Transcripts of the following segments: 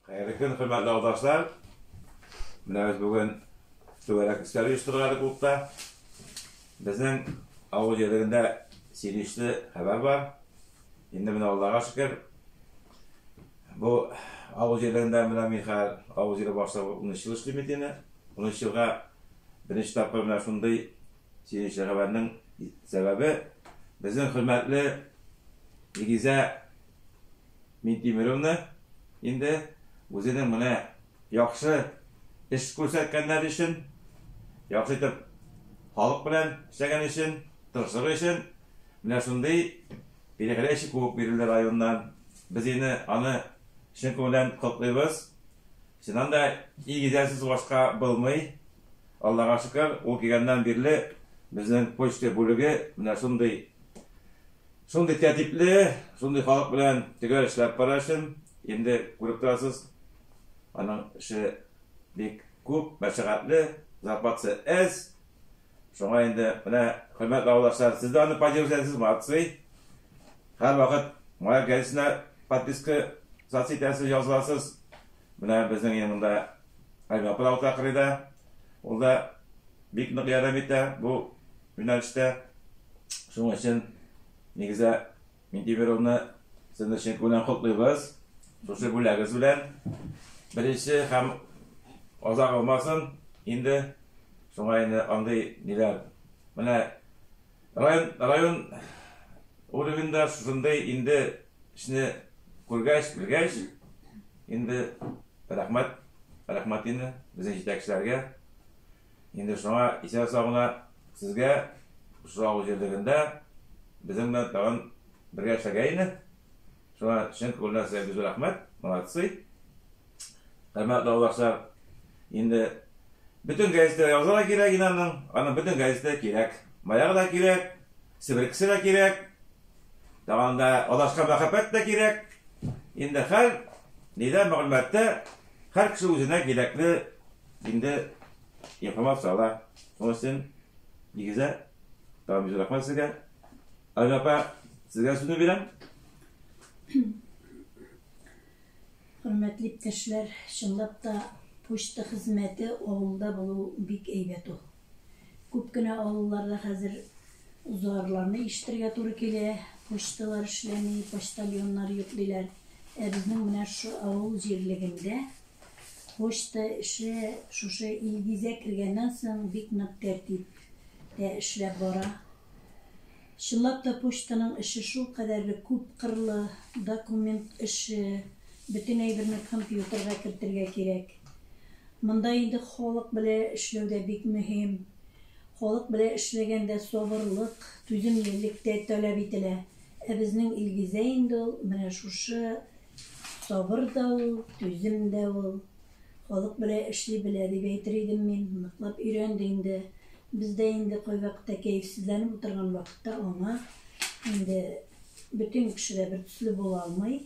Хәерле көн, хөрмәтле авылдашлар. Менә без бүген түгәрәк өстәл оештырдык әле клубта. Безнең авыл җирлегендә сөенечле хәбәр бар. Инде менә Аллага шөкер, бу авыл җирлегендә менә мин хәзер авыл җире башлыгы 13 ел эшлим бит инде. 13 елга беренче тапкыр менә шундый сөенечле хәбәрнең сәбәбе безнең хөрмәтле Илгизә Минтимеровна инде үзенең менә яхшы эш күрсәткәннәре өчен, яхшы итеп халык белән эшләгән өчен, тырышлыгы өчен менә шундый переходящий кубок бирелде районнан. Без инде аны чын күңелдән котлыйбыз. Чыннан да Илгизәрсез башка булмый. Аллага шөкер, ул килгәннән бирле безнең почта бүлеге менә шундый Шундый тәртипле, шундый халык белән төгәл эшләп бара өчен, инде күреп торасыз, аның эше бик күп, мәшәкатьле, зарплатасы әз. Шуңа инде менә, хөрмәтле авылдашлар, сез дә аны поддерживать итәсез, молодцы. Һәрвакыт Маяк газетасына подписка соцсетясыз языласыз. Менә безнең инде монда Альбина апа да утыра кырыйда. Ул да бик нык ярдәм итә бу юнәлештә. Шуның өчен нигездә Минтимеровны сезне чын күңелдән котлыйбыз. Шушы бүләгегез белән. Беренче һәм азак булмасын инде. Шуңа инде андый ниләр. Менә район район уровеньда шушындый инде эшне күргәч, белгәч, инде рәхмәт, рәхмәт инде безнең җитәкчеләргә. Инде шуңа исән-сау гына сезгә шушы авыл җирлегендә безнең белән тагын бергә эшләргә инде. Шуңа чын күңелдән сезгә бик зур рәхмәт. Молодцы. Хөрмәтле авылдашлар, инде бөтен газетада язарга кирәк инде аның. Аның бөтен газетада кирәк. Маягы да кирәк, себеркесе дә кирәк. Тагын да адашкан мәхәббәт тә кирәк. Инде хәл нидә мәгълүматта һәр кеше үзенә кирәкле инде информация ала. Шуның өчен нигездә тагын бик рәхмәт сезгә. Альбина апа, сезгә сүзне бирәм. Хөрмәтле иптәшләр, чынлап та почта хезмәте авылда булу бик әйбәт ул. Күп кенә авылларда хәзер зарларны ишетергә туры килә, почталар эшләми, почтальоннар юк диләр. Ә безнең менә шушы авыл җирлегендә почта эше шушы Илгизә кергәннән соң бик нык тәртиптә эшләп бара. Чынлап та почтаның эше шулкадәрле күпкырлы, документ эше, бөтен әйберне компьютерга кертергә кирәк. Монда инде халык белә эшләү дә бик мөһим. Халык белә эшләгәндә сабырлык, түземлелек тә таләп ителә. Ә безнең Илгизә инде ул менә шушы сабыр да ул, түзем дә ул. Халык белә эшли белә дип әйтер идем мин. Ныклап өйрәнде инде. Без дә инде кайвакытта кәефсезләнеп утырган вакытта аңа инде бөтен кеше дә бер төсле була алмый.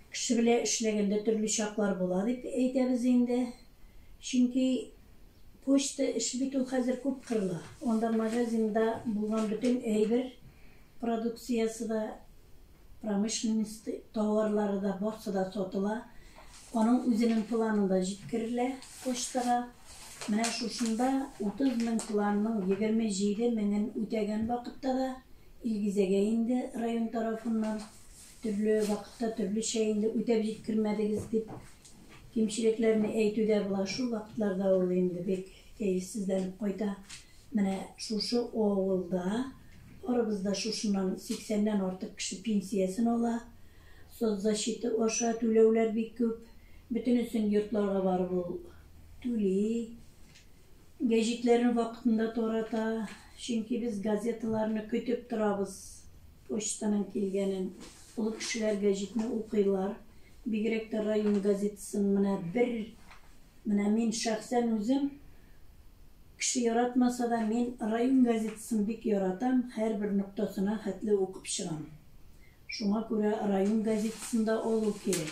Кеше белә эшләгәндә төрле чаклар була дип әйтәбез инде. Чөнки почта эше бит ул хәзер күпкырлы. Анда магазинда булган бөтен әйбер продукциясе дә Промышленность товарлары да барсы да сатыла. Аның үзенең планы да җиткерелә почтага. Менә шушында 30 мең планның 27 меңен үтәгән вакытта да Илгизәгә инде район тарафыннан төрле вакытта төрлечә инде үтәп җиткермәдегез дип кимчелекләрне әйтү дә була. Шул вакытларда ул инде бик кәефсезләнеп кайта. Менә шушы авылда барыбыз да шушыннан сиксәннән артык кеше пенсиясен ала. Соцзащита аша түләүләр бик күп. Бөтенесен йортларга барып ул түли. Гәҗитләрне вакытында тарата. Чөнки без газеталарны көтеп торабыз, почтаның килгәнен. Олы кешеләр гәҗитне укыйлар. Бигрәк тә район газетасын менә бер, менә мин шәхсән үзем Кеше яратмаса да, мин район газетасын бик яратам, һәрбер ноктасына хәтле укып чыгам. Шуңа күрә район газетасын да алу кирәк.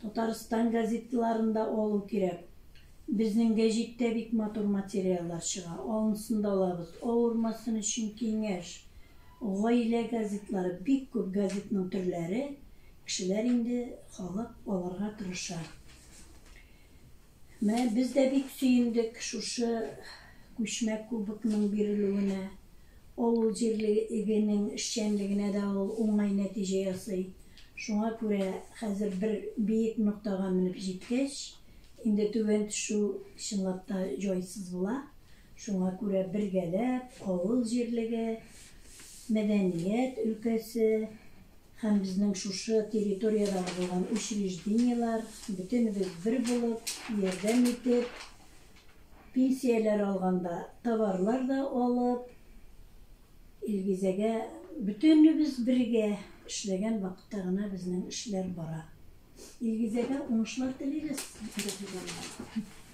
Татарстан газеталарын да алу кирәк. Безнең гәҗиттә бик матур материаллар чыга, анысын да алабыз. Авырмасын өчен киңәш, гаилә газетлары, бик күп газетның төрләре. Кешеләр инде, халык алырга тырыша. Менә без дә бик сөендек шушы күчмә кубокның бирелүенә. Авыл җирлегенең эшчәнлегенә дә ул уңай нәтиҗә ясый. Шуңа күрә хәзер бер биек ноктага менеп җиткәч, инде түбән төшү чынлап та җайсыз була. Шуңа күрә бергәләп авыл җирлеге, мәдәният өлкәсе һәм безнең шушы территориядәге булган учреждениеләр, бөтенебез бер булып, ярдәм итеп, пенсияләр алганда товарлар да алып, Илгизәгә бөтенебез бергә эшләгән вакытта гына безнең эшләр бара. Илгизәгә уңышлар телибез. Рәхмәт.